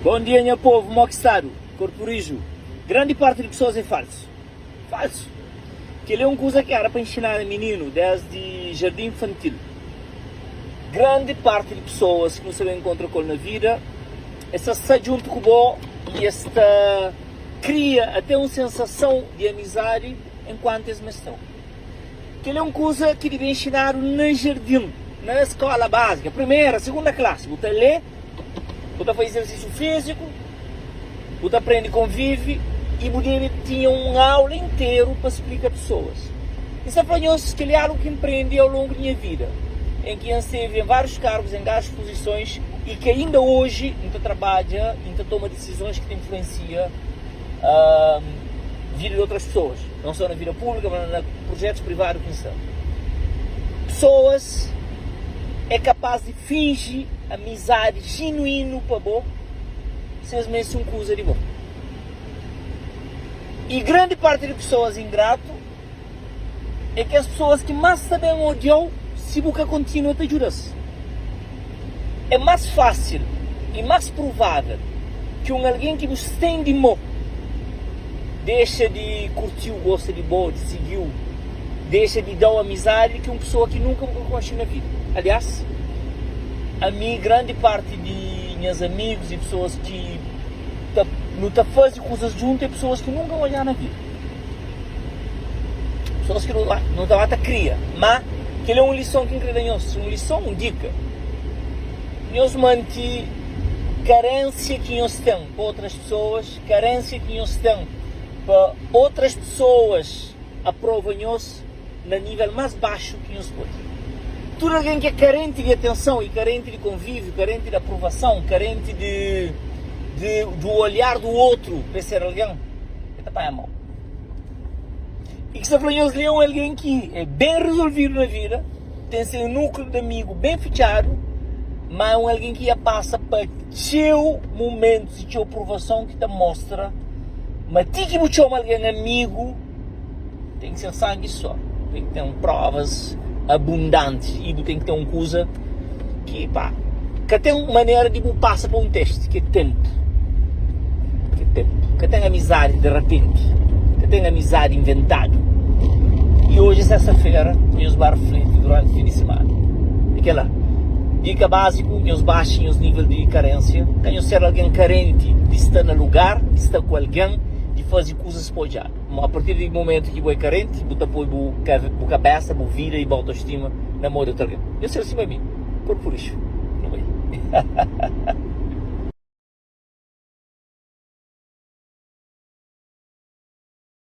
Bom dia nha povo, mo ki stadu? Korpu riju. Grandi parti di pesoas é falsu. Falsu. Kel é un kuza ki era pa inxinadu mininu desdi jardin infantil. Grandi parti di pesoas ki nu sta ben enkontra ku el na vida, es ta sta djuntu ku bo i es ta kria até un sensason di amizadi enkuantu es meste-u. Kel é un kuza ki debe inxinadu na jardin, na skola bázika, primera, segunda klasi. Bu ta lé, bu ta faze izersísiu fíziku, bu ta prende konvive i bu debe tinha un aula interu pa splika pesoas. N sta fla nhos, kel é algu ki N prende au longu di nha vida, en ki N stevi en várius kargus, en várius puzisons i ki ainda oji N ta trabadja i N ta toma disizons ki ta influensia vida di otras pesoas. Não só na vida pública, mas na projetos privados ki N sta. Pesoas é kapaz di finji amizadi jinuínu pa bo si es meste un kuza di bo. I grandi parti di pesoas ingratu é kes pesoas ki más ta ben odia-u si bu ka kontinua ta djuda-s. É más fásil i más provável ki un algen ki bu stende mô dexa di kurti-u, gosta di bo, di sigi-u, dexa di da-u amizadi di ki un pesoa ki nunka bu ka konxe na vida. Aliás, ami, grandi parti di nhas amigus i pesoas ki ta nu ta faze kuzas djuntu é pesoas ki nunka N odja na vida. Pesoas ki nu nu ta ba ta kria. Má, kel-li é un lison ki N krê da nhos, un lison, un dika. Nhos mante karénsia ki nhos ten pa otras pesoas. Karensia ki nhos ten pa otras pesoas aprova nhos na nivel más baxu ki nhos pode. Tudu algen ki é karenti di atenson i karenti di konvíviu, karenti di aprovason, karenti di di du olhar du otru pa es ser algen, el ta panha mau. I ki sta fla nhos li é un algen ki é ben rizolvidu na vida, ten se núkliu di amigu ben fitxadu, má é un algen ki dja pasa pa txeu mumentus i txeu provason ki ta mostra ma ti ki bu txoma algen amigu, ten ki ser sangi sô, ten ki ten provas abundantis i bu ten ki ten un kuza ki pa ka ten manera di bu pasa pa un testi ki é ténpu, ki é ténpu. Ka ten amizadi di rapenti, ka ten amizadi inventadu. I oji é sesta-fera, nhos ba rifleti duranti fin di simana. É kel-la. Dika básiku, nhos baxa nhos nível di karénsia. Ka nhos ser algen karenti di sta na lugar, di sta ku algen, di faze kuzas pa odjadu. A partir di momentu ki bo é karenti, bu ta poi bu kabésa, bu vida i bu autostima na mô di otu algen. Nhos ser sima mi, korpu rixu. Nu bai.